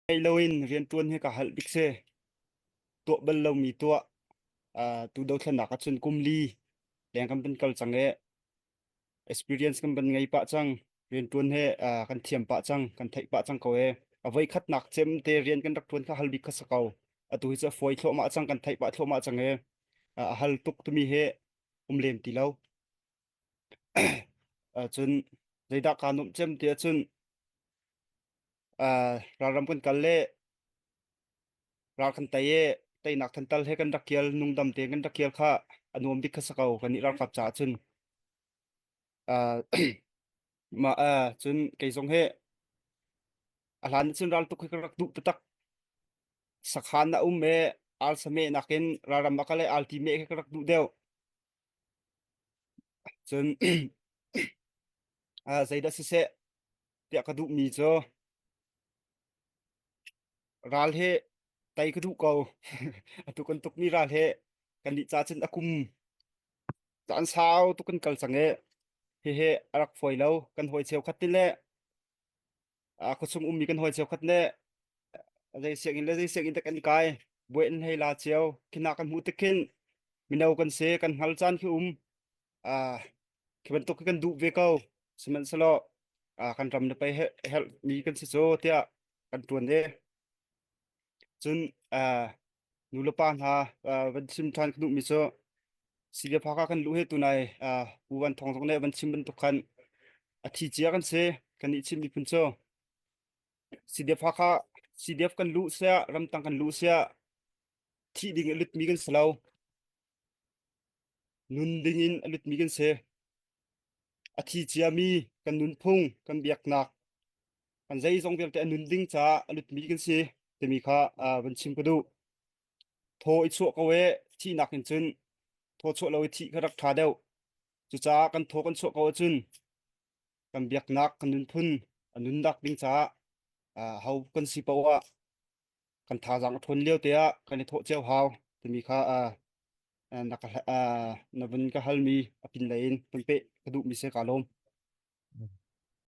Ngei loin rianṭuan hi ka halh bik si. Tuah bal lomi tuah. Uh, tu dothlennak ahcun kum li leng kan van kal cang i experience kan van ngei pah cang. Rianṭuan he uh, kan thiam pah cang, kan theih pah cang ko e. A voi khatnak cem te rian kan rak ṭuan kha hal bik kha si ko. Atu hi cu a fawi thluahmah cang, kan theih pah thluahmah cang i uh, a hal tuk timi hi um lem ti lo. Uh, cun zeidah kaa nuamh cem ti ahcun uh, ralram kan kal le ral kan tei i teinak thantal he kan rak kial nungdam tein kan rak kial kha a nuam bik kha si ko kan nih ralkap caah cun uh, mah uh, cun kei zong he a hlan cun ral tuk hi ka rak duh taktak sakhan na um e al same nakin ralram a kal e al ti me kha ka rak duh deuh cun uh, zeidah siseh tiah ka duhmi cu ral he tei ka duh ko. Atu kan tukmi ral he kan nih ca cun a kum caan sau tuk kan kal cang i hihi a rak fawi lo. Kan hawi cheukhat ti le a khuachung ummi kan hawi cheukhat nih zei sianginn le zei sianginn dah kan kai buai in hei la cio khina kan hmuh tik khin mino kan si kan hngal caan khi um ah khi bantuk khi kan duh ve ko sihmanhsehlaw ah kan ram le pei helh mi kan si cu tiah kan ṭuan e cun ah nu le pa hna ah, van chim ṭhan ka duhmi cu Silia kan luh he tunai ah Pu Van Thawng zong nih van chim bantuk khan a thi cia kan si kan nih Chin miphun cu CDF Hakha CDF kan luh siah ramtang kan luh siah thih ding a lutmi kan si lo Nun dingin a lutmi kan si. A thi ciami kan nunphung, kan biaknak, kan zeizong vialte a nun ding caah a lutmi kan si timi kha uh, van chim ka duh. Thaw i chuah ko e thihnak in cun thaw chuah lo i thih kha rak ṭha deuh. Cucaah kan thaw kan chuah ko ahcun kan biaknak, kan nunphun a nunnak ding caah uh, ho kan si paoh ah kan thazaang a ṭhawn lio te ah kan i thawh cio hau timi kha uh, na ka na vun ka halmi a pinlei in vun peh ka duhmi si ka lawm.